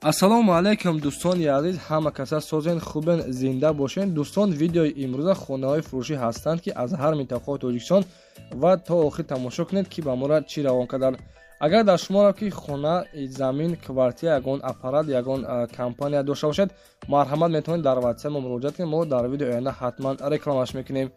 Ассалому алайкум, дӯстони азиз, ҳама каса созен, хубен, зинда бошен. Дӯстон, видеои имрӯза хонаҳои фурӯшӣ ҳастанд, ки аз ҳар минтақаи Тоҷикистон, ва то охир тамошо кунед, ки ба мора чӣ равон карданд. Агар дар шуморо ки хона, замин, квартира, ягон аппарат, ягон компания дошта бошед, марҳамат, метавонед дар ватсап мо муроҷиат кунед. Мо дар видеои оянда ҳатман рекламаш мекунем.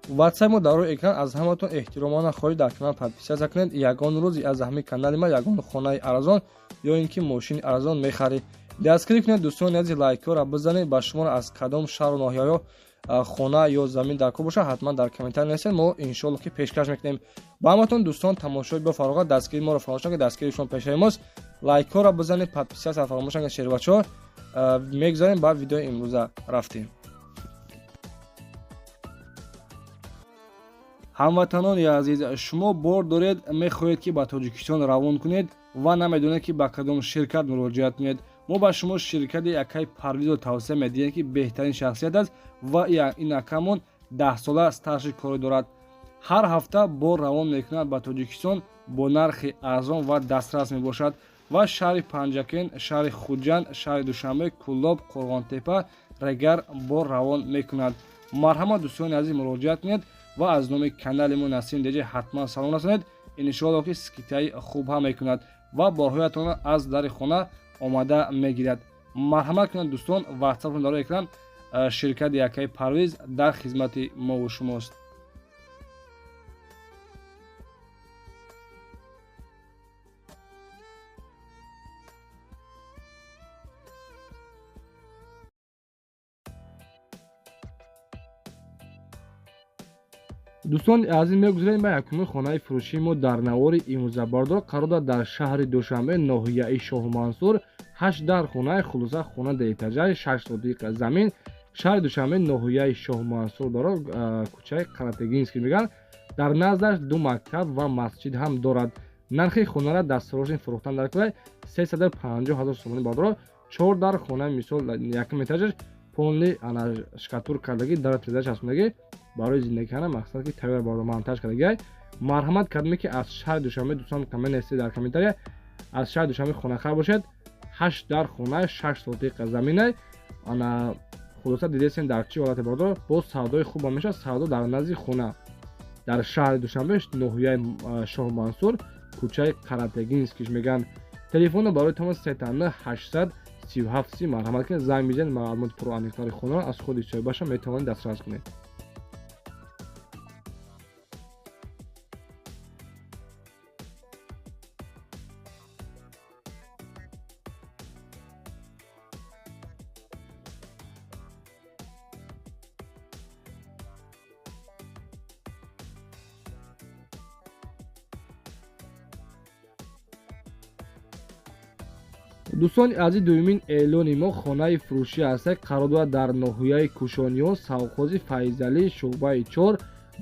Ватсап мо дар рӯи экран. Аз ҳаматон эҳтиромона хоҳиш, дар канал подписаться кунед. Ягон рӯз аз ҳамин канали ма ягон хонаи арзон ё ин ки мошини арзон мехаред. Дастгирӣ кунед, дӯстони азиз, лайкҳоро бизанед. Ба шуморо аз кадом шаҳру ноҳияҳо хона ё замин дар кор бошад, ҳатман дар комментария нависед, мо иншоалло ки пешкаш мекунем ба ҳаматон. Дӯстон, тамошои бо фароғат, дастгирии моро фаромӯш накунед, дастгирии шумо пешаи мост. Лайкҳоро бизанед, подписаться фаромӯш накунед. Шербачаҳо, мегузарем ба видеои имрӯза, рафтем. Ҳамватанони азиз, шумо бор доред, мехоҳед, ки ба Тоҷикистон равон кунед ва намедонед, ки ба кадом ширкат муроҷиат кунед. Мо ба шумо ширкати акаи Парвизро тавсия медиҳем, ки беҳтарин шахсият аст ва ин акамон 10-сола стажи корӣ дорад. Ҳар ҳафта бор равон мекунад ба Тоҷикистон, бо нархи арзон ва дастрас мебошад ва шаҳри Панҷакент, шаҳри Хуҷанд, шаҳри Душанбе, Кӯлоб, Қурғонтепа, Регар бор равон мекунад. Марҳамат, дӯстони азиз, муроҷиат кунед ва аз номи канали мо Насим Деҷи ҳатман салом расонед. Иншоалло ки скидкаи хуб ҳам мекунад ва борҳоятонро аз дари хона омада мегирад. Марҳамат кунед, дӯстон, ватсапон дар экран. Ширкати акаи Парвиз дар хизмати мову шумост. Дӯстони азиз, мегузарем ба якуми хонаи фурӯшии мо дар навори имрӯза. Бардор, қарор дорад дар шаҳри Душанбе, ноҳияи Шоҳмансур. Ҳашт дар хонаи, хулоса, хона деэтажаи, 6 сотиқ замин. Шаҳри Душанбе, ноҳияи Шоҳмансур, доро, кӯчаи Қаратегинский мегӯянд. Дар наздаш ду мактаб ва масҷид ҳам дорад. Нархи хонара дастсрочный фурӯхтан дар кӯлай 350 000 сомонӣ. Бардоро, чор дар хона, мисол, якум этажаш полный ана штукатур кардагӣ, дар теза часпондагӣ, барои зиндагӣ кардан мақсад ки тайёр, бардор, монтаж кардагиай. Марҳамат кардем, ки аз шаҳри Душанбе, дӯстон, коммент нависед дар комментария, аз шаҳри Душанбе хонахар бошед. Ҳашт дар хона, 6 сотиқа заминай. Ана, хулоса, дидесем дар чӣ ҳолате, бардор. Боз савдои хуб мешавад, савдо дар назди хона, дар шаҳри Душанбе, ноҳияи Шоҳмансур, кӯчаи Қаратегинскиш мегӯянд. Телефонро барои тамос сетана 837 30. Марҳамат кунед, занг мезанед, маълумоти пуррааниқтари хонаро аз худи соҳибаша метавонед дастрас кунед. Дӯстони азиз, дуюмин эълони мо хонаи фурӯшӣ аст, қарор дорад дар ноҳияи Кӯшониён, совхози Файзалӣ, шӯъбаи чор.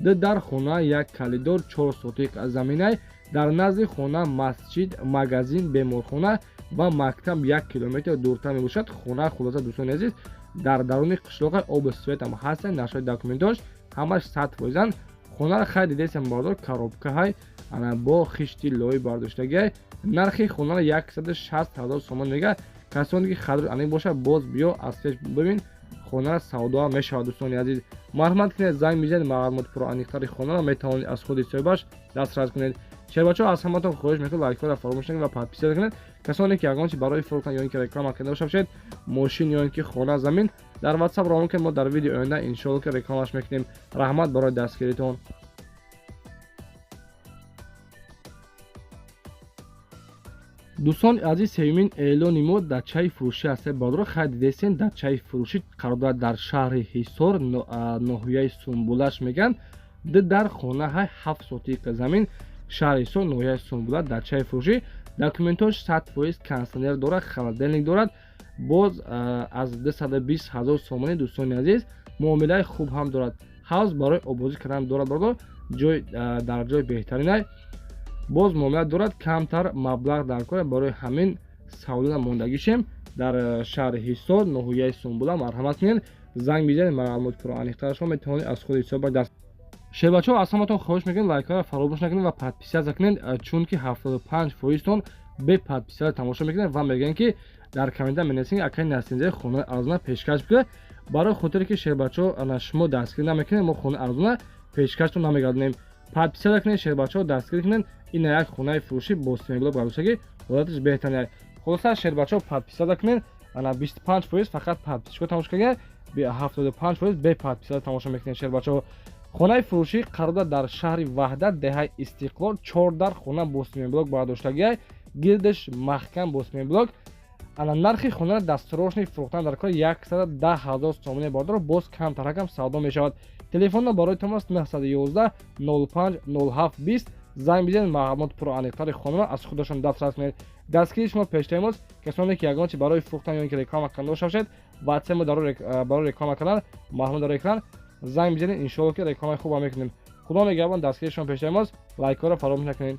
Ду дар хона, як коридор, 4 сотиқ заминай. Дар назди хона масҷид, магазин, беморхона ва мактаб 1 километр дуртар мебошад. Хона, хулоса, дӯстони азиз, дар даруни қишлоқа обу светам ҳастанд. Нашои документош ҳамаш 100%-анд. Хонаро хай дидесам, бардор, коробкаҳай, ана, бо хишти лои бардоштагиай. Нархи хонаро 160 000 сомон мега. Касоне ки хадр аниқ бошад, боз биё, аз пеш бибин, хонаро савдоа мешавад. Дӯстони азиз, марҳамат кунед, занг мезанед, маълумоти пуррааниқтари хонаро метавонед аз худи соҳибаш дастрас кунед. Шербачаҳо, аз ҳаматон хоҳиш мекунед, лайкҳоро фаромӯш накунед ва подписаться кунед. Касоне ки ягон чи барои фурӯхтан ё ин ки реклама карда бошад, мошин ё ин ки хона, замин, дар ватсап равон кунед, мо дар видеои оянда иншоалло ки рекламаш мекунем. Раҳмат барои дастгиритон. Дӯстони азиз, сеюмин эълони мо дачаи фурӯшӣ аст. Бардоро, хай дидесен, дачаи фурӯшӣ қарор дорад дар шаҳри Ҳисор, ноҳияи Сумбулаш мегӯянд. Ду дар хона ҳай, 7 сотиқ замин. Шаҳри Ҳисор, ноҳияи Сумбула, дачаи фурӯшӣ. Документош 100%, кондитсионер дорад, холодильник дорад. Боз аз 220 000 сомонӣ. Дӯстони азиз, муомилаи хуб ҳам дорад, ҳавз барои обозӣ кардан дорад. Бардор, ҷой дар ҷои беҳтаринай, боз муомила дорад, камтар маблағ дар кор. Барои ҳамин савдода мондагишем дар шаҳри Ҳисор, ноҳияи Сумбула. Марҳамат кунед, занг мезанед, маълумоти пуррааниқтарашро метавонед аз худи ҳисоб даст. Шербачаҳо, аз ҳаматон хоҳиш мекунем, лайкҳоро фаромӯш накунед ва подписаться кунед, чунки 75 фоизтон Бе подписка тамошо мекунед ва мегӯянд, ки дар коммента менависем, акай Насинзаи хонаи арзона пешкаш бикунед. Барои хотире ки, шербачаҳо, ана шумо дастгирӣ намекунед, мо хонаи арзона пешкаштон намегардонем. Подписка кунед, шербачаҳо, дастгирӣ кунед. Ина як хонаи фурӯшӣ бо семиблок бардоштагӣ, ҳолаташ беҳтарин. Хулоса, шербачаҳо, подписка кунед. Ана 25% фақат подписчико тамошо кардем, 75% бе подписка тамошо мекунед, шербачаҳо. Хонаи фурӯшӣ қарор дорад дар шаҳри Ваҳдат, деҳаи Истиқлол, чор дар хона бо семиблок бардоштагиай, гирдаш маҳкам бо семиблок. Ана нархи хонаро дастрочный фурӯхтан дар кор 110 000 сомони, бардоро, боз камтаракам савдо мешавад. Телефонно барои тамос 911 05 07 20. Занг бизанед, маълумот пурра-аниқтари хонаро аз худашон дастрас кунед. Дастгирии шумо пештаи мост. Касоне ки ягон чи барои фурӯхтан ё ин ки реклама кардан дошта бошед, ватсап мо барои реклама кардан маълумот дар экран, занг бизанед, иншоалло, ки рекламаи хуб мекунем. Худо нигаҳбон, дастгирии шумо пештаи мост. Лайкҳоро фаромӯш накунед.